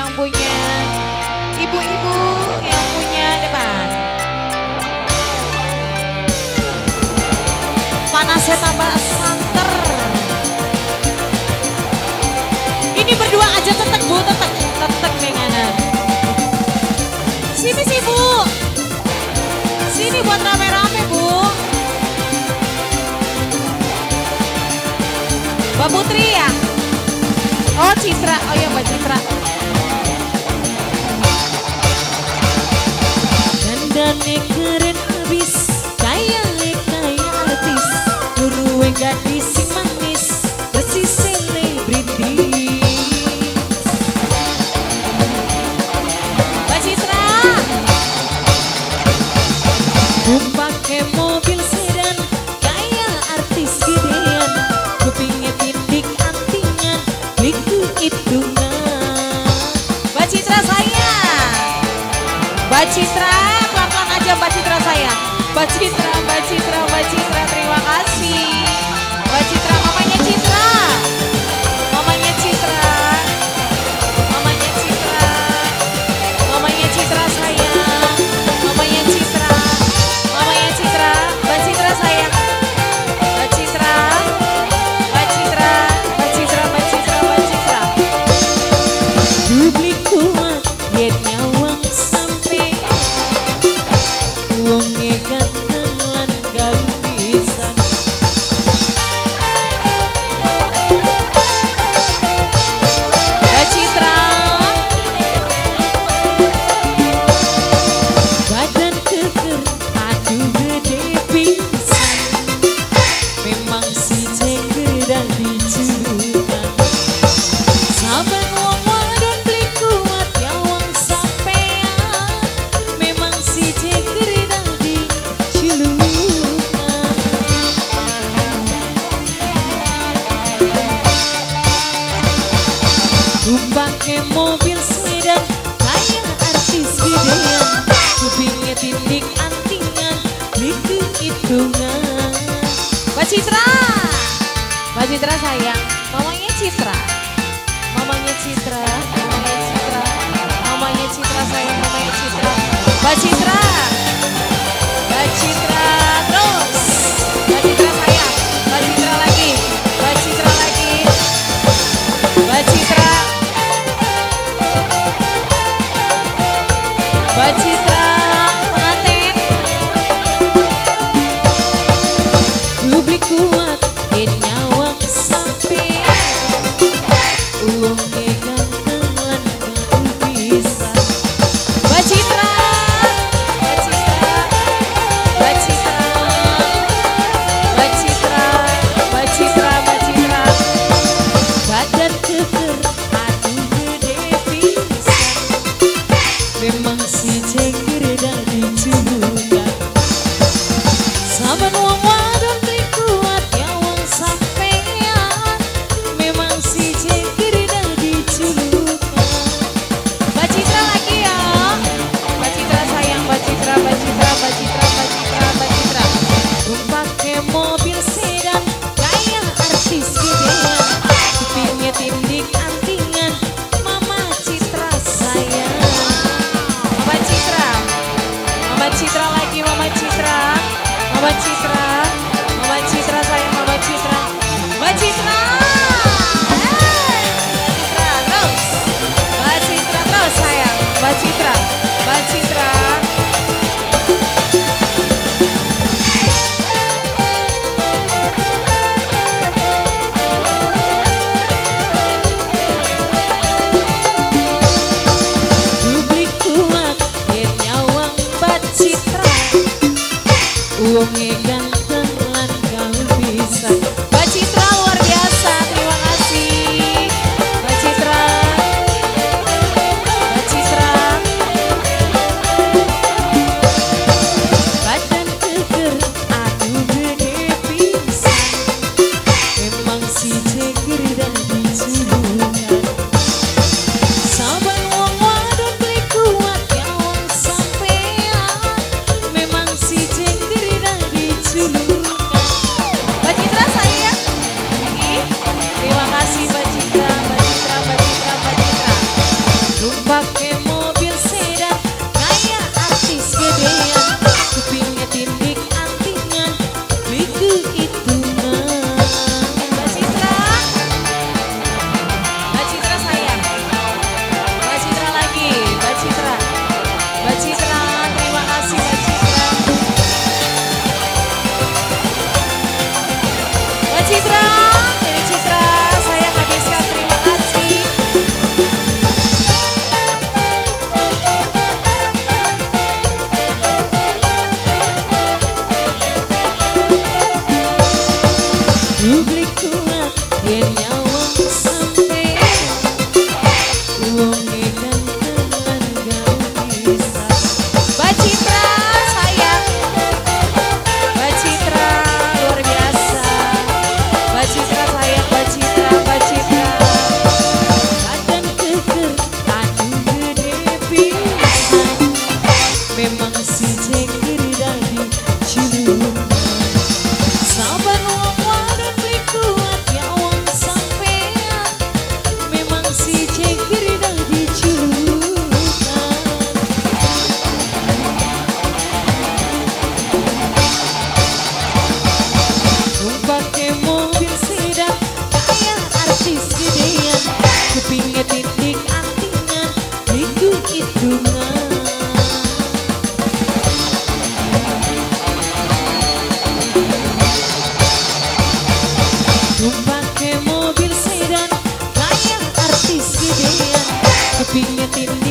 yang punya ibu-ibu yang punya depan. Panasnya tambah santer. Ini berdua aja tetek Bu, tetek, tetek menganan. Sini sih Bu, sini buat rame-rame Bu. Mbak Putri ya? Oh Citra, oh iya Mbak Citra. Dandane keren abis, kaya kaya artis, duruwe gadis sing manis, bersih selebriti. Mbak Citra, pakai mobil sedan, kaya artis gedean, kupingnya tindik antingan, liku hitungan. Mbak Citra saya, Mbak Citra, pelan-pelan aja Mbak Citra saya. Mbak Citra, Mbak Citra, Mbak Citra, terima kasih. Mbak Citra, mamanya Citra, mamanya Citra, mamanya Citra, mamanya Citra sayang, mamanya Citra, mamanya Citra, Mbak Citra sayang, Mbak Citra, Mbak Citra, Mbak Citra, Mbak Citra, Mbak Citra. Dublik kuat, yen nyawang sampe, wonge ganteng lan gawe pisan. Mbak Citra, badan keker, aduh gede pisan, memang si cengker dan dicurukan. Saben wong wadon beli kuat nyawang sampean, memang si cengker dan dicurukan. Pakai mobil sedan, kaya artis gedean, kupingnya tindik antingan, liku hitungan. Mbak Citra, Mbak Citra sayang, mamanya Citra, mamanya Citra, mamanya Citra, mamanya Citra sayang, mamanya Citra, Mbak Citra, Mbak Citra terus, Mbak Citra sayang, Mbak Citra lagi, Mbak Citra lagi, Mbak Citra. Mbak Citra pengantin, publik kuat, yen nyawang sampe, wonge ganteng lan gaul pisan. Mbak Citra, Mbak Citra, Mbak Citra, Mbak Citra, Mbak Citra, Mbak Citra, badan keker, aduh gede pisan, memang si cengkir dan dicurukan. Saben wong wadon beli kuat nyawang sampean, memang si cengkir dan dicurukan. Mbak Citra lagi ya, Mbak Citra sayang, Mbak Citra, Mbak Citra, Mbak Citra, Mbak Citra, Mbak Citra. Pakai mobil sedan, kaya artis gedean, kupingnya tindik antingan, Mama Citra sayang. Mama Citra, Mama Citra lagi, Mama Citra, Mama Citra, Mama Citra sayang, Mama Citra, Mbak Citra, hey, Mbak Citra terus, Mbak Citra terus sayang, Mbak Citra, Mbak Citra. Publik kuat, yen nyawang Mbak Citra, wonge ganteng lan gaul pisan. Mbak Citra luar biasa, terima kasih. Mbak Citra, Mbak Citra, Pakai mobil sedan kayak artis gedean, kupingnya tindik antingan, beli hitungan. Mbak Citra, Mbak Citra sayang, Mbak Citra lagi, Mbak Citra, Mbak Citra, terima kasih Mbak Citra. Mbak Citra, ini Citra, saya habiskan, terima kasih. Publik kuat yen nyawang sampean, wong edan tenan gak bisa. Mbak Citra sayang, Mbak Citra luar biasa, Mbak Citra sayang, Mbak Citra, Mbak Citra. Badan keker, aduh gede pisan, memang si cekir dadi cilukan. Saban wong wadon beli kuat ya wong sampean, memang si cekir dadi cilukan. Pakai mobil sedan kayak artis gedean, kupingnya titik antingan, iku hitungan. Pakai mobil sedan kayak artis gedean, kupingnya titik